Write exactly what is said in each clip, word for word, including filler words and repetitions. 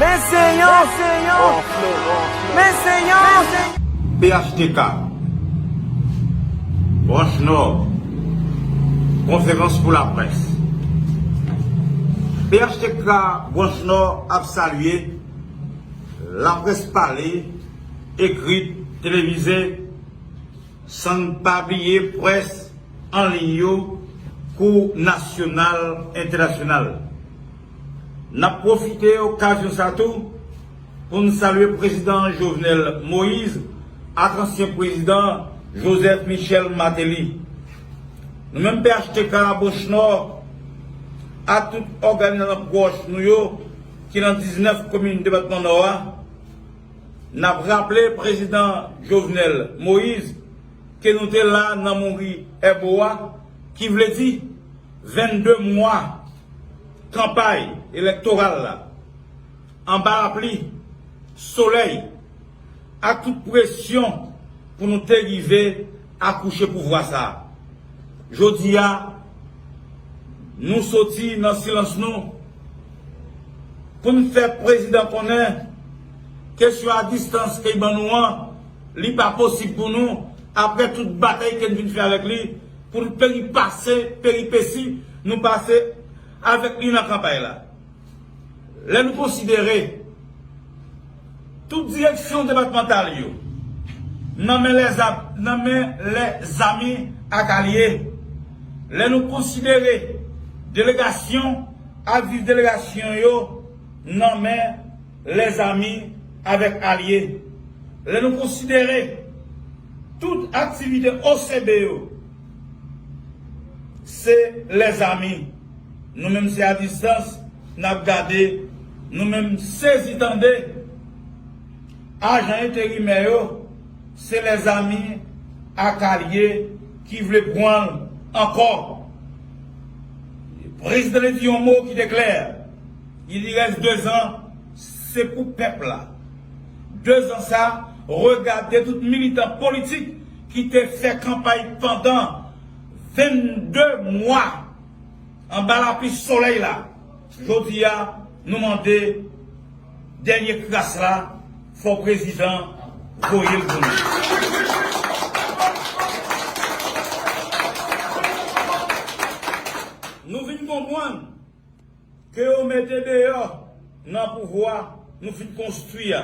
Men seyon, men seyon, men seyon. P H T K, Branch Nò, konferans pou laprès. P H T K Branch Nò ap salye laprès pale, ekrit, televize, san n pa bliye près an liy yo, kou nasyonal, entènasyonal. N ap pwofite okazyon sa tou pou n salye Prezidan Jovenel Moïse ak ansyen Prezidan Joseph Michel Martelly. Nou menm P H T K Branch Nò ak tout òganizasyon pwòch nou yo ki nan diznèf komin depatman Nò a, n ap raple Prezidan Jovenel Moïse ke nou te la nan mouri Èbo a, ki vle di vennde mwa kanpay elektoral la, anba lapli, solèy, ak tout presyon pou nou te rive akouche pouvwa sa a. Jodi a, nou soti nan silans nou pou n fè prezidan konnen kesyon a distans ke l ban nou an, li pa posib pou nou, apre tout batay ke n vin fè avèk li, pou n peripase, peripesi nou pase avèk li nan kanpay la. Lè nou konsidere tout direksyon depatmantal yo nan men lèzam, nan men lèzami ak alye, lè nou konsidere delegasyon ak vis delegasyon yo nan men lèzami avèk alye, lè nou konsidere tout aktivite O C B yo, se lèzami. Nou menm se a distans n ap gade, nou menm sezi tande. Ajan enterimè yo, se lèzami ak alye ki vle pran l ankò. Prezidan te di yon mo ki te klè. Il y reste deux ans, se pou pèp la. Dezan sa, regade tout militan politik ki te fè kanpay pandan vennde mwa anba lapli solèy la. Jodi a, nou mande dènye kras la, fò prezidan voye l pou nou. Nou vin konprann ke yo mete deyò nan pouvwa nou fin konstwi a.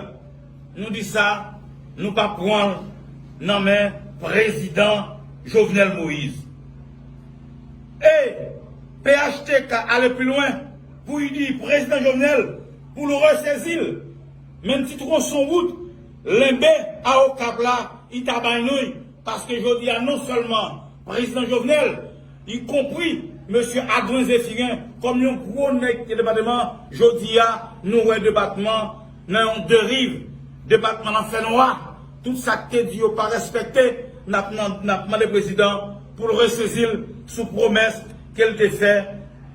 Nou di sa, nou pa pran l nan men prezidan Jovenel Moïse. E P H T K ale pi lwen pou li di prezidan Jovenel pou l resezi l. Men ti twonson wout Lenbe a Okap la, li ta bay nou l. Paske jodi a, non sèlman prezidan Jovenel, ikonpri mesye Adrien Zéphirin, kòm yon gwo nèg ki te depatman, jodi a, nou wè depatman nan yon deriv, depatman nan fènwa, tout sa k te di yo pa respekte, n ap nan, n ap mande prezidan pou l resezi l sou pwomès ke l te fè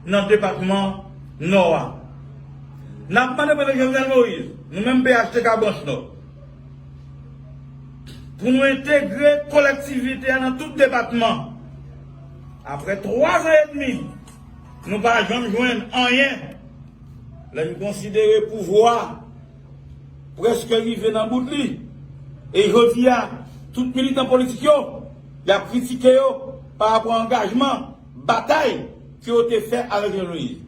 nan depatman Nò a. N ap mande prezidan Jovenel Moïse, nou menm P H T K Branch Nò, pou nou entegre kolektivite a nan tout depatman. Apre twa zan edmi, nou pa janm jwenn anyen. Lè n konsidere pouvwa prèske rive nan bout li, e jodi a, tout militan politik yo, y ap kritike yo pa rapò a angajman, batay ke yo te fè avèk Jovenel Moïse.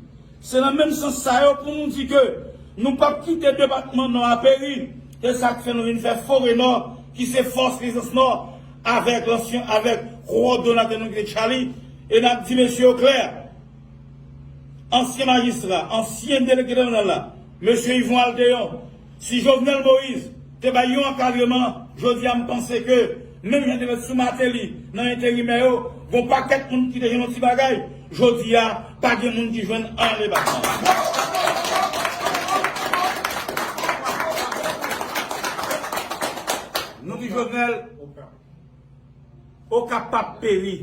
Se nan menm sans sa yo pou nou di ke nou p ap kite depatman Nò a peri. Se sa k fè nou vin fè Fore Nò, ki se fòs rezistans Nò, avèk lansyen, avèk kowòdonatè nou ki se Charly, e n ap di mesye yo klè, ansyen majistra, ansyen delege depatmantal la, mesye Yvon Aldeon, si Jovenel Moïse te bay yon ankadreman, jodi a m panse ke menm jan te fèt sou Martelly nan enterimè yo, gon pakèt moun ki te jwenn yon ti bagay, jodi a pa gen moun ki jwenn anyen nan depatman. Nou di Jovenel, Okap p ap peri.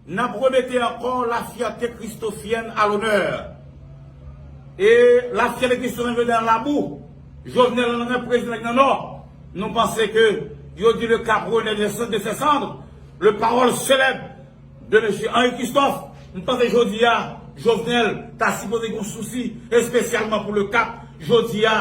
N ap remete ankò lafyète kristofyèn a lonè. E lafyète kristofyèn vle nan labou. Jovenel nan men prezidan nan nò. Nou panse ke yo di le Cap renaît de, de ses cendres. Le pawòl selèb de mesye Henri Christophe. M panse jodi a, Jovenel ta sipoze gen sousi espesyalman pou le Cap. jodi a,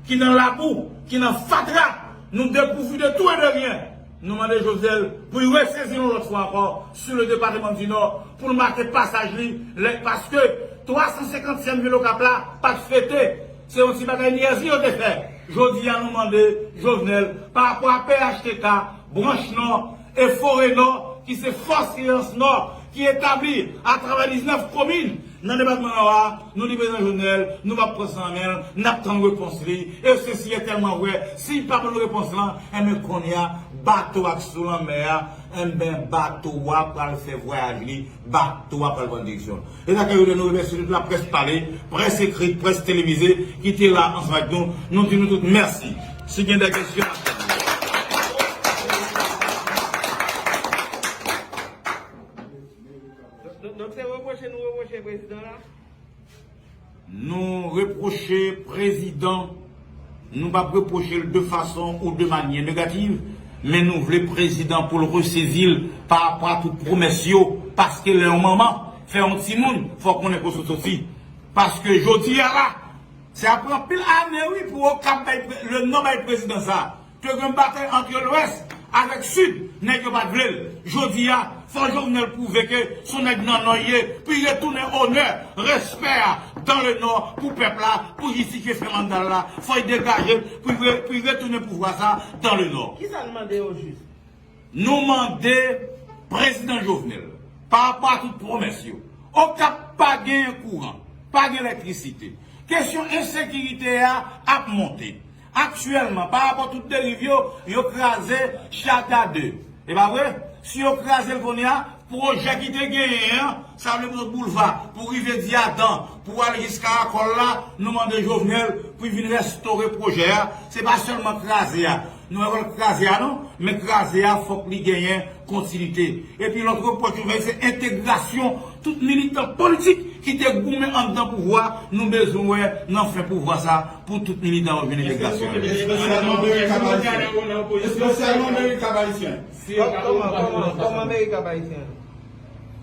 ki nan labou, ki nan fatra, nou depouvi de tou e de ryen. Nou mande Jovenel pou l resezi yon lòt fwa ankò sou le depatman di Nò, pou l make pasaj li, lè, paske twa san senkant senk vil Okap la pa t fete. Se yon ti bagay nyèzi yo te fè. Jodi a, nou mande Jovenel, pa rapò a P H T K, branch Nò e Forè Nò, ki se fòs reyans Nò, ki etabli atravè diznèf komin nan depatman Nò a, nou di prezidan Jovenel, nou p ap pran sa nan men l, n ap tann repons li. E se si e tèlman vre, si l pa ban nou repons lan, enben kounye a, bato a k sou lanmè a, enben bato a pral fè vwayaj li, bato a pral pran direksyon. E sa ke yo di, nou remèsye tout laprès pale, près ekrit, près televize ki te la ansanm avèk nou. Nou di nou tout mèsi. Si gen de kesyon, n ap tann. Donk, donk se repwoche nou repwoche prezidan la? Nou repwoche prezidan, nou p ap repwoche l de fason ou de manyè negativ, men nou vle prezidan pou l resezi l pa rapò a tout pwomès yo, paske lè yon manman fè yon timoun, fò w konnen kote w soti. Paske jodi a la, se apre anpil ane, wi, pou Okap bay pre-, le Nò bay prezidan sa. Te gen batay ant Lwès avèk Sid, nèg yo pa t vle l. Jodi a, fò Jovenel pwouve ke se yon nèg nan Nò l ye, pou l retounen onè, respè a, dans le Nord, pou pèp la, pou jistifye fen manda l la. Fò l degaje l, pou l re-, pou l retounen pouvwa sa, dans le Nord. Kisa n mande yo jis? Nou mande prezidan Jovenel, pa rapò a tout pwomès yo, Okap pa genyen kouran, pa gen elektrisite. Kesyon ensekirite a ap monte. Aktyèlman, pa rapò tout deriv yo, yo kraze Chada de. E pa vre? Si yo kraze l kounye a, pwojè ki te genyen an, sa vle pou boulva, pou rive Dyadan, pou ale jiska Akòl la, nou mande Jovenel pou l vin restore pwojè a. Se pa sèlman kraze a. Nou wè l kraze a non, men kraze a fòk li genyen kontinite. Epi lòt repwòch yo fè se entegrasyon tout militan politik ki te goumen anndan pouvwa, nou bezwen wè nan fen pouvwa sa pou tout militan yo jwenn entegrasyon. Espesyalman Amerik ap ayisyen. Espesyalman Amerik ap ayisyen. Kòman, kòman, kòman Amerik ap ayisyen?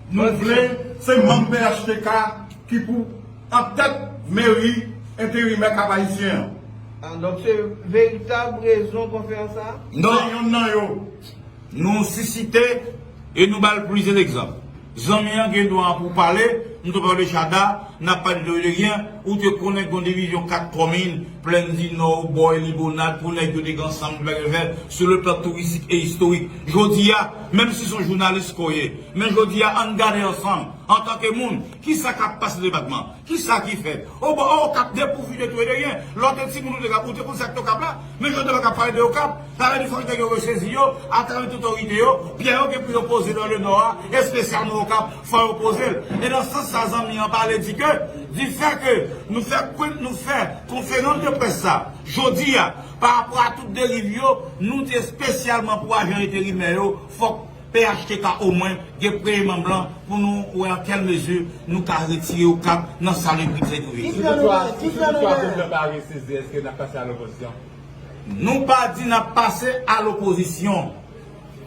Nou vle, se manm P H T K ki pou an tèt meri enterimè Kap Ayisyen an. Ah, donk se veritab rezon konferans sa? Non. Se yonn nan yo. Nou sisite e nou ba l plizyè egzanp. Zanmi an gen dwa pou pale, nou te pale de Chada, n ap pale de Ryan, ou te konnen gen yon divizyon kat komin, Plèn di Nò, bò Libonad, pou nèg yo te gen ansanm, te bagay fè, sou le plan touristik e istorik. Jodi a, menm si se yon jounalis ke w ye, men jodi a, ann gade ansanm, antanke moun, kisa k ap pase nan depatman? Kisa ki fèt? O bò, o, k ap depouvi de tou e de ryen. Lè w te timoun, ou te ka, ou te konn sa k te Okap la. Men jodi a, w pa ka pale de Okap. Sa vle di fòk nèg yo resezi yo, atravè tout otorite yo, pyè yo gen pou yo poze nan le Nò a, espesyalman Okap, fò yo poze l. E nan sans sa, zanmi an pale di ke, di fè ke nou fè, nou fè konferans de près sa, jodi a, pa rapò a tout deriv yo, nou te espesyalman pou ajan enterimè yo, fòk P H T K omwen gen premye manm lan pou nou wè an kèl mezi nou ka retire Okap nan salebrite li twouve. Si toutfwa, si toutfwa gouvènman pa resezi, èske n ap pase a lopozisyon? Nou pa di n ap pase a lopozisyon.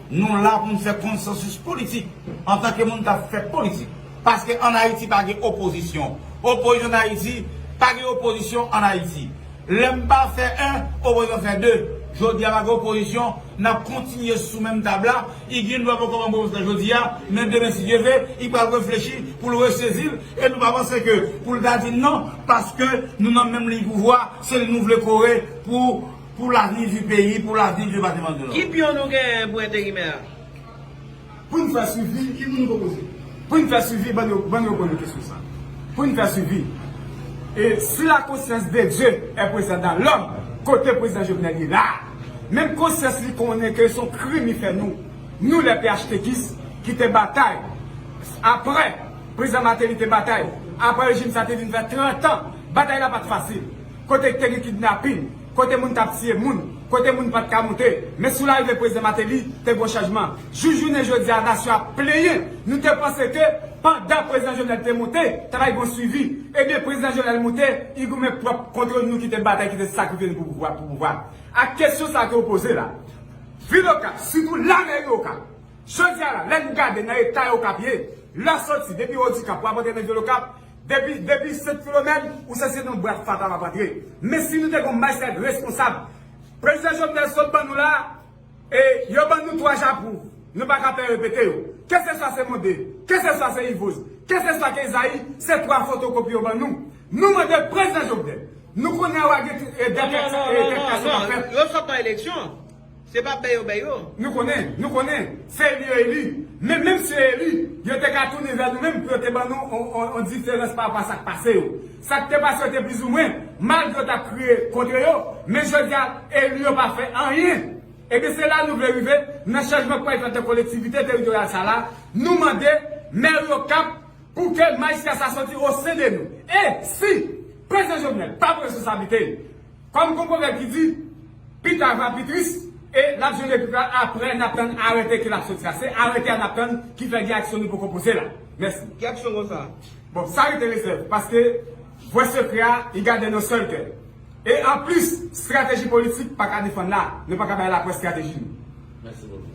Nou la pou n fè konsansis politik antanke moun k ap fè politik. Paske ann Ayiti pa gen opozisyon. Opozisyon ann Ayiti, pa gen opozisyon ann Ayiti. Lè m pa fè en, opozisyon fè de. Jodi a pa gen opozisyon, n ap kontinye sou menm tab la. Li gen dwa poko pran poz la jodi a, men demen, si Dye vle, li pral reflechi pou l resezi l. E nou pa panse ke pou l ta di non, paske nou nan menm liy pouvwa, se li nou vle kore pou, pou lavni di peyi, pou lavni di depatman di Nò. Ki pyon nou genyen pou enterimè a? Pou n fè swivi, ki moun nou pwopoze? Pou n fè swivi, ban yo, ban yo poze kesyon sa. Pou n fè swivi, e si la conscience de Dieu est présente dans l'homme, kote prezidan Jovenel ye la? Menm konsyans li konnen ke se yon krim li fè nou. Nou, lè P H T K, ki te batay, apre prezidan Martelly te batay, apre rejim sa te vin fè trant an, batay la pa t fasil. Kote te gen kidnapin, kote moun t ap tiye moun, kote moun pa t ka moute. Men sou larive prezidan Martelly, te gen chanjman. Jouk jounen jodi a, nasyon ap plenyen. Nou te panse ke pandan prezidan Jovenel te moute, ta pral gen yon swivi. Ebyen, prezidan Jovenel moute, li goumen pwòp kont nou ki te batay, ki te sakrifye nou pou pouvwa, pou pouvwa. Ak kesyon sa ke w poze la, vil Okap, sitou lameri Okap, jodi a la, lè n gade nan eta Okap ye, lè w soti depi Odikap pou w ap antre nan vil Okap, Depi, depi Sent Filomèn, ou sanse nan bwat fatra w ap antre. Men si nou te gen yon majistra responsab, prezidan Jovenel sot ban nou la, e yo ban nou twa Japwouv. Nou pa ka fè repete yo. Keseswa se Monde, keseswa se Yvoz, keseswa ke Izayi, se twa fotokopi yo ban nou. Nou mande prezidan Jovenel. Nou konnen w a gen e dèt e dèt kasyon ap fèt. Yo sot nan eleksyon. Se pa bay yo bay yo. Nou konnen, nou konnen, se eli yo eli. Men menm si yo eli, yo te ka tounen vè nou menm pou yo te ban nou on, on, on diferans pa rapò a sa k pase yo. Sa k te pase yo te plizoumwen, malgre yo t ap kriye kontre yo, men jodi a, eli yo pa fè anyen. Ebyen, se la nou vle rive, nan chanjman k pral fèt nan kolektivite teritoryal sa la, nou mande mè Okap pou ke majistra sa soti o sen de nou. E si prezidan Jovenel pa pran responsablite l, kòm gon pwovèb ki di, pita va pi tris, e l ap jwenn pi tris apre n ap tann arete ke l ap soti a. Se arete a n ap tann ki fè gen aksyon nou poko poze la. Mèsi. Ki aksyon konsa? Bon, sa rete rezèv, paske vwè sekrè a, li gade nan sèl kè. E anplis, estrateji politik pa ka defann la. Nou pa ka bay laprès estrateji nou. Mèsi bokou.